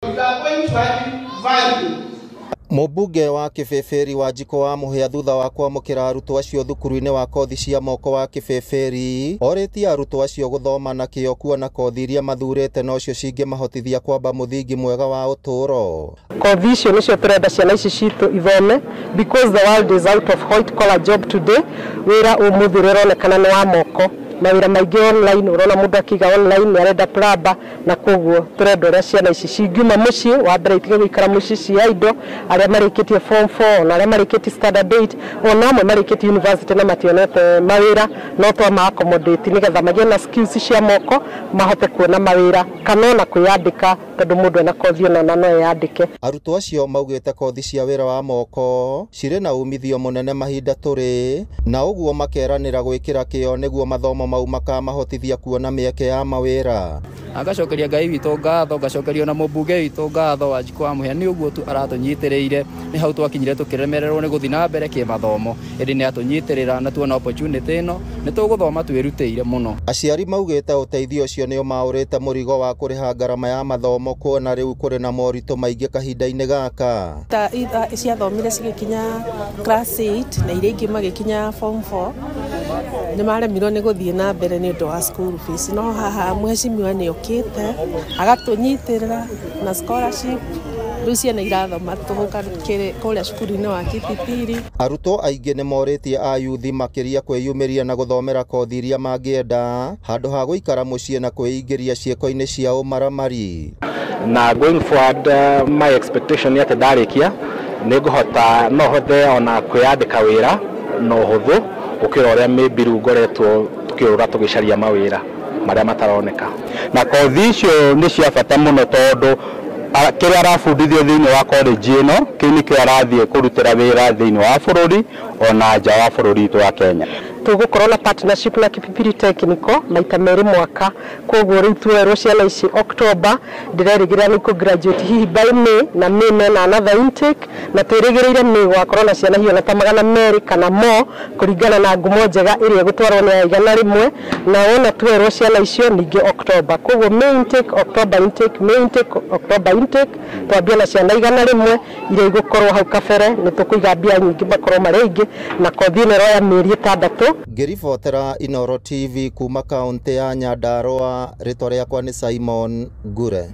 You are going to add value. Mũmbunge wa Kĩbĩbĩri Wanjikũ wa Mũhĩa thutha wa kwamũkĩra arutwo acio thukuru-inĩ wa kothi cia moko wa Kĩbĩbĩri orĩtie arutwo acio gũthoma na kĩyo kuona kothi iria mathurĩte nocio cingĩmahotithia kwamba mũthingi mwega wa ũtũũro. Kothi icio nĩcio tũrenda ciana ici citũ ithome because the world is out of white collar job today. Wĩra ũmũthĩ ũrĩa ũronekana nĩ wa moko, mawĩra maingĩ online, ũrona mũndũ akiuga online nĩ arenda plumber, na koguo tũrenda ũrĩa ciana ici cingiuma mũciĩ wa mbere itige gũikara mũciĩ cia indo, arĩa marĩkĩtie form 4 na arĩa marĩkĩtie standard 8 ona amwe marĩkĩtie university na mationete mawĩra, no twama accommodate nĩgetha magĩe na skills cia moko mahote kuona mawĩra kana ona kwĩyandĩka tondũ mũndũ ena kothi ona no eyandĩke. Arutwo acio maugĩte kothi cia wĩra wa moko cirĩ na umithio mũnene mahinda tũrĩ na ũguo makeranĩra gwĩkĩra kĩyo nĩguo mathomo mau makamahotithia kuona mĩeke ya mawĩra. Ngacokeria Ngai witũ ngatho, ngacokeria ona mũmbunge witũ ngatho Wanjikũ wa Mũhĩa nĩ ũguo tu aratũnyitĩrĩire, nĩ hau twakinyire tũkĩremererwo nĩ gũthiĩ na mbere kĩmathomo, ĩndĩ nĩ atũnyitĩrĩra na tuona opportunity ĩno nĩ tũgũthoma twĩrutĩire mũno. Aciari maugĩte ũteithio ũcio nĩ ũmaũrĩte mũrigo wa kũrĩha ngarama ya mathomo kuona rĩu kũrĩ na moritũ maingĩ kahinda-inĩ gaka. Ta ciathomire cigĩkinya class 8 na iria ingĩ magĩkinya form 4 nĩ maremirwo nĩ gũthiĩ na mbere nĩ ũndũ wa school fees, no haha mheshimiwa nĩ okĩte agatũnyitĩrĩra na scholarship, rĩu ciana irathoma tũhũ kũrĩa cukuru-inĩ wa Kipipiri. Arutwo aingĩ nĩ morĩtie ayuthi makĩria kwĩyumĩria na gũthomera kothi iria mangĩenda handũ ha gũikara mũciĩ na kwĩingĩria ciĩko-inĩ cia ũmaramari. Na going forward, my expectation nĩ atĩ ndarĩkia nĩ ngũhota no hothe ona kwĩyandĩka wĩra na ũhũthũ gũkĩra ũrĩa maybe rĩu ngoretwo tũkĩũrũra tũgĩcaria mawĩra marĩa mataroneka. Na kothi icio nĩ cia bata mũno tondũ kĩrĩa arabundithio thĩinĩ wa college ĩno kĩu nĩkĩo arathiĩ kũrutĩra wĩra thĩinĩ wa bũrũri ona nja wa bũrũri witũ wa Kenya. Tũgũkorwo na partnership na Kipipiri Technical maita merĩ mwaka, koguo rĩu tuoerwo ciana ici October ndĩrerĩgĩrĩra nĩ kũ graduate hihi by May, na May mena another intake, na twĩrĩgĩrĩire May gũgakorwo na ciana hihi ona ta 200 kana more kũringana na ngumo njega ĩrĩa ĩgũtwarwo nĩ ya 100, na wona tuoerwo ciana icio ningĩ October, koguo May intake, October intake, May intake, October intake, twambie na ciana 100 iria igũkorwo hau kabere, nĩ tũkũiga mbia nyingĩ makorwo marĩ aingĩ, na kothi ĩno ĩroya mĩeri 6. Ngĩribotera Inooro TV kuma kaũntĩ ya Nyandarũa, rĩtwa rĩakwa nĩ Simon Ngure.